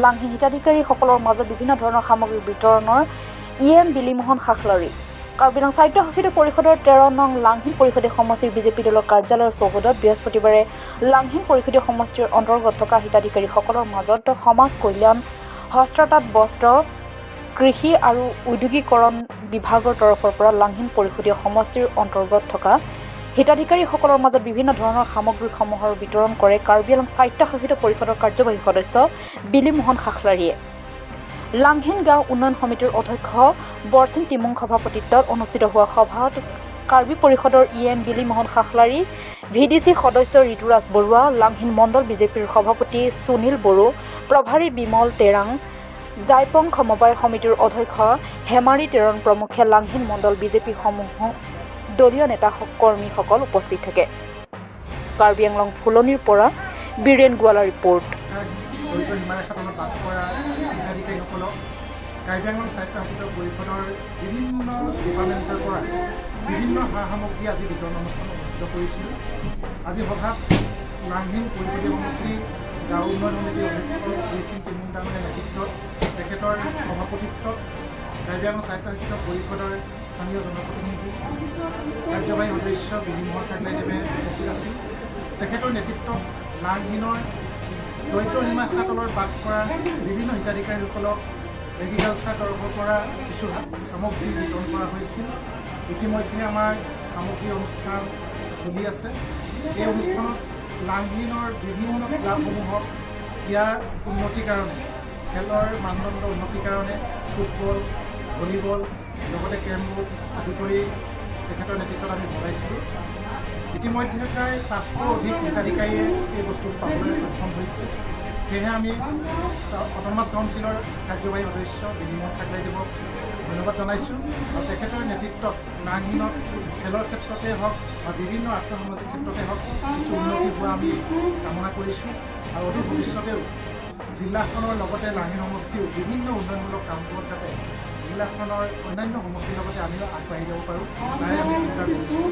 লাংহিন হিতাধিকাৰীসকলৰ মাজত বিভিন্ন ধৰণৰ সামগ্ৰী বিতৰণৰ ই এম বিলিমোহন খাখলাৰী। কাৰ্বি আংলং স্বায়ত্তশাসিত পৰিষদৰ 13 নং লাংহিন পৰিষদীয় সমষ্টিৰ বিজেপি দলৰ কাৰ্যালয়ৰ চৌহদত বৃহস্পতিবাৰে লাংহিন পৰিষদীয় সমষ্টিৰ অন্তৰ্গত থকা হিতাধিকাৰীসকলৰ মাজত সমাজ কল্যাণ, হস্ততাঁত, বস্ত্ৰ, কৃষি আৰু ঔদ্যোগিকৰণ বিভাগৰ তৰফৰ পৰা লাংহিন পৰিষদীয় সমষ্টিৰ অন্তৰ্গত থকা হিতাধিকাৰীসকলৰ মাজত বিভিন্ন ধৰণৰ সামগ্ৰীসমূহৰ বিতৰণ কৰে কাৰ্বি আংলং স্বায়ত্তশাসিত পৰিষদৰ কাৰ্যবাহী সদস্য বিলিমোহন খাখলাৰীয়ে। লাংহিন গাঁও উন্নয়ন সমিতিৰ অধ্যক্ষ বৰচিং তিমুং সভাপতিত্বত অনুষ্ঠিত হোৱা সভাত কাৰ্বি পৰিষদৰ ই এম বিলিমোহন খাখলাৰী, ভিডিচি সদস্য ঋতুৰাজ বৰুৱা, লাংহিন মণ্ডল বিজেপিৰ সভাপতি সুনীল বড়ো, প্ৰভাৰী বিমল তেৰাং, জাইপং সমবায় সমিতিৰ অধ্যক্ষ হেমাৰী তেৰণ প্ৰমুখ্যে লাংহিন মণ্ডল বিজেপি সমূহ দলীয় নেতা কৰ্মীসকল উপস্থিত থাকে। কাৰ্বি আংলং ফুলনিৰ পৰা বীৰেণ গোৱালা ৰিপৰ্ট। দৰিদ্ৰ সীমাৰেখাৰ তলত বাস কৰা হিতাধিকাৰীসকলক কাৰ্বি আংলং স্বায়ত্তশাসিত পৰিষদৰ বিভিন্ন ডিপাৰ্টমেণ্টৰ পৰা বিভিন্ন সা সামগ্ৰী আজি বিতৰণ অনুষ্ঠান অনুষ্ঠিত কৰিছিলোঁ। আজি সভাত লাংহিন পৰিষদীয় সমষ্টি গাঁও উন্নয়ন সমিতিৰ অধ্যক্ষ বীৰসিং তিমুং ডাঙৰীয়াৰ নেতৃত্বত, তেখেতৰ সভাপতিত্বত কাৰ্বি আংলং স্বায়ত্তশাসিত পৰিষদৰ স্থানীয় জনপ্ৰতিনিধি, কাৰ্যবাহী সদস্য বিলিমোহন খাখলাৰীদেৱে উপস্থিত আছিল। তেখেতৰ নেতৃত্বত লাংহিনৰ দৰিদ্ৰ সীমাৰেখাৰ তলত বাস কৰা বিভিন্ন হিতাধিকাৰীসকলক এগ্ৰিকালচাৰ তৰফৰ পৰা কিছু সামগ্ৰী বিতৰণ কৰা হৈছিল। ইতিমধ্যে আমাৰ সামগ্ৰী অনুষ্ঠান চলি আছে। এই অনুষ্ঠানত লাংহিনৰ বিভিন্ন ক্লাবসমূহক ইয়াৰ উন্নতিৰ কাৰণে, খেলৰ মানদণ্ড উন্নতিৰ কাৰণে ফুটবল, ভলীবল, লগতে কেৰম বোৰ্ড আদি কৰি তেখেতৰ নেতৃত্বত আমি বনাইছিলোঁ। ইতিমধ্যে প্ৰায় 500 অধিক হিতাধিকাৰীয়ে এই বস্তু পাবলৈ সক্ষম হৈছে। সেয়েহে আমি অট'নমাছ কাউন্সিলৰ কাৰ্যবাহী সদস্য বিলিমোহন খাখলাৰীদেৱক ধন্যবাদ জনাইছোঁ আৰু তেখেতৰ নেতৃত্বত লাংহিনত খেলৰ ক্ষেত্ৰতে হওক বা বিভিন্ন আৰ্থসামাজিক ক্ষেত্ৰতে হওক কিছু উন্নতি হোৱা আমি কামনা কৰিছোঁ আৰু অদূৰ ভৱিষ্যতেও জিলাখনৰ লগতে লাংহিন সমষ্টিও বিভিন্ন উন্নয়নমূলক কামবোৰত যাতে জিলাখনৰ অন্যান্য সমষ্টিৰ লগতে আমিও আগবাঢ়ি যাব পাৰোঁ, তাৰে আমি চিন্তা কৰিছোঁ।